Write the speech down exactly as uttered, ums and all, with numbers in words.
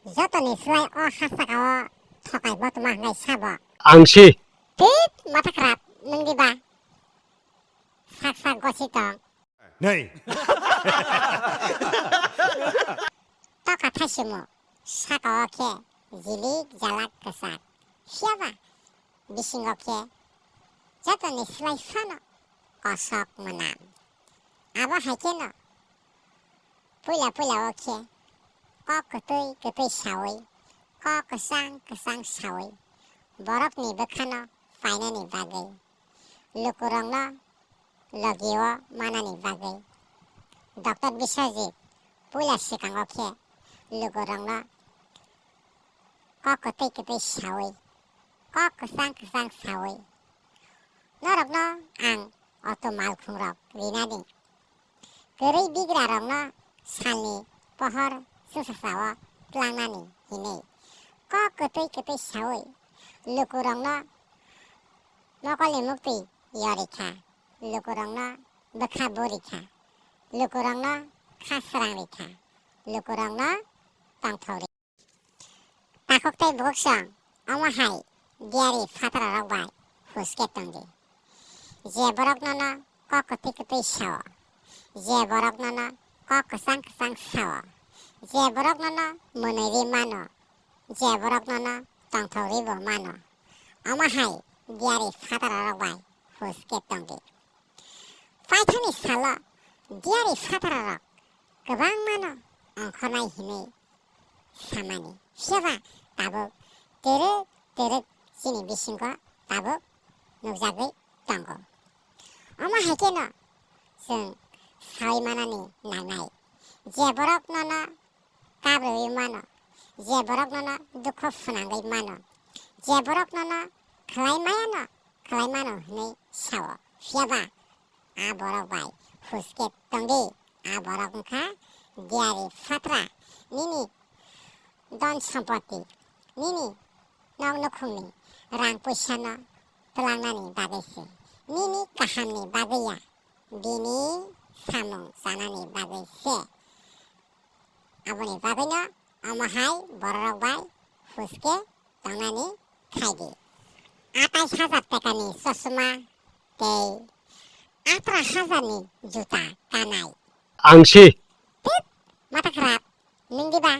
Jotoni slai o ha saka o thokai bo tuma hwnkhai sabo. Ang si. Tit, mata khrap, nwng diba? Sak sak gosi tong. Nei. Toka thaisumu, saka o khe jilik jalak kwchak. Phiyaba bisingo khe jotoni slai phano kosok mwnam. Abo hai kheno puila puila o khe kok kwtwi kwtwi sawi, kok kwchang kwchang sawi borokni bwkhano phainani bagwi, lukurokno logio manani bagwi. Doctor Biswajit puila swkango khe lukurokno kok kwtwi kwtwi sawi, kok kwchang kwchang sawi norokno ang auto malkhungrok rinani, kwrwi bigrarokno salni pohor chwngsasao tlangnani hinwi kok kwtwi kwtwi sawi lukurokno mokolni muktwi yorikha, lukurokno bwkha burikha, lukurokno kha srang rikha, lukurokno tongthok ri. Takhuk tei bukhuk song omo hai diyari phatararok bai huske tongdi. Je borok nono kok kwtwi kwtwi sao, je borok nono kok kwchang kwchang sao, je borok nono mwnwi ri mano, je borok nono tongthok ri bo mano, omo hai diyari phatararok bai huske tongdi. Paithakni salo diyari phatararok kwbangmano ongkhornai hinwi samani, phiyaba tabuk twrwk twrwk chini bisingo tabuk nukjagwi tongo. Omo hai kheno chwng sawi manani nangnai, je borok nono kabrwi mano, je borok nono dukho phwnangwi mano, je borok nono khlai mayano khlai mano hwnwi sao, phiyaba a borok bai huske tongdi. A borok wngkha diyari phatra, nini don sompoti, nini nok nukhungni rang puisano twlangnani bagwi se, nini kahamni bagwi ya, bini samung chanani bagwi se. Aboni bagwino omo hai bororok bai huske tongnani khaidi. Atais hajar tekani chosma tei atara hajarni juta kanai. Ang si. Tit, mata khrap, nwng diba?